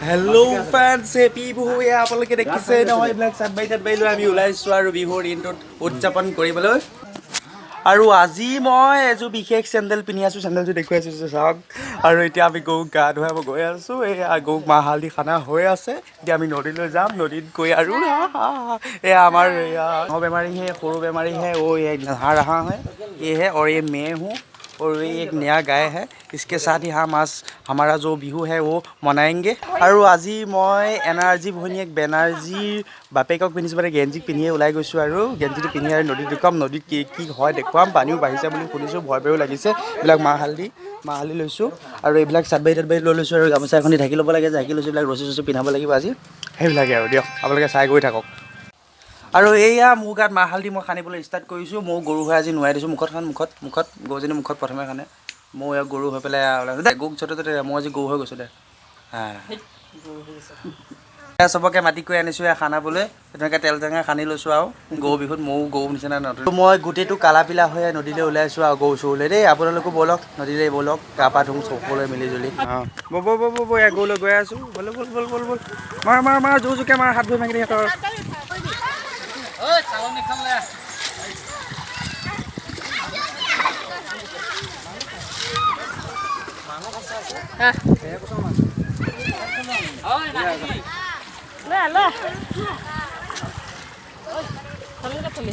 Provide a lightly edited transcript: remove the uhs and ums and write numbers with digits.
Hello' friends, happy Bihu. এয়া আপোনালোকে দেখিছে নহয়, এইবিলাক চাটবাৰী তাটবাৰী লৈ আমি ওলাইছোঁ আৰু বিহুৰ দিনটোত উদযাপন কৰিবলৈ। আৰু আজি মই এযোৰ বিশেষ চেণ্ডেল পিন্ধি আছোঁ। চেণ্ডেলযোৰ দেখুৱাইছোঁ, চাওক। আৰু এতিয়া আমি গৰুক গা ধুৱাব গৈ আছোঁ। এয়া গৰুক মাহ হালধি সানা হৈ আছে। এতিয়া আমি নদীলৈ যাম। নদীত গৈ আৰু এয়া আমাৰ এয়া ডাঙৰ बेमारी है, সৰু बेमारी है, वो ये नहा रहा है, ये है और ये मैं हूँ और ये एक नया गाय है। इसके साथ ही हम आज हमारा जो बिहू है वो मनाएंगे। আৰু আজি মই এনাৰ্জী ভনীয়েক বেনাৰ্জীৰ বাপেকক পিন্ধিছোঁ, মানে গেঞ্জি পিন্ধিয়ে ওলাই গৈছোঁ। আৰু গেঞ্জিটো পিন্ধি আৰু নদীত দেখুৱাম, নদীত কি কি হয় দেখুৱাম। পানীও বাঢ়িছে বুলি শুনিছোঁ, ভয় ভয়ো লাগিছে। এইবিলাক মাহ হালধি লৈছোঁ আৰু এইবিলাক চাটবাৰী তাটবাৰী লৈ লৈছোঁ আৰু গামোচা এখন দি ঢাকি ল'ব লাগে, ঢাকি লৈছোঁ। এইবিলাক ৰছী চচি পিন্ধাব লাগিব আজি, সেইবিলাকে আৰু। দিয়ক, আপোনালোকে চাই গৈ থাকক। আৰু এয়া মোৰ গাত মাহ হালধি মই সানিবলৈ ষ্টাৰ্ট কৰিছোঁ। ময়ো গৰু হৈ আজি নোৱাই দিছোঁ। মুখত খান, মুখত, মুখত, গৰুজনী মুখত প্ৰথমে খানে। ময়ো এয়া গৰু হৈ পেলাই ওলাইছোঁ দে। গৰুক য'তে ত'তে, মই আজি গৰু হৈ গৈছোঁ দে। হা, এয়া চবকে মাতি কৰি আনিছোঁ এয়া খানাবলৈ। তেনেকৈ তেল টেঙা সানি লৈছোঁ আৰু গৰু বিহুত ময়ো গৰু নিচিনা নতুন। মই গোটেইটো কালা পিলা হৈ নদীলৈ ওলাইছোঁ আৰু গৰু চৰুলৈ দেই। আপোনালোকো ব'লক, নদীলৈ ব'লক, গা পা ধুম সকলোৱে মিলি জুলি। অঁ, ব'ল ব'ল ব'ল ব'ল, এয়া গৰুলৈ গৈ আছোঁ। ব'ল ব'ল ব'ল ব'ল ব'ল, মাৰ মাৰ মাৰ, জোৰ জোৰকৈ মাৰ, হাত ভৰি ভাঙি দিয়ে সিহঁতৰ। লৈ লৈ থলি থলি।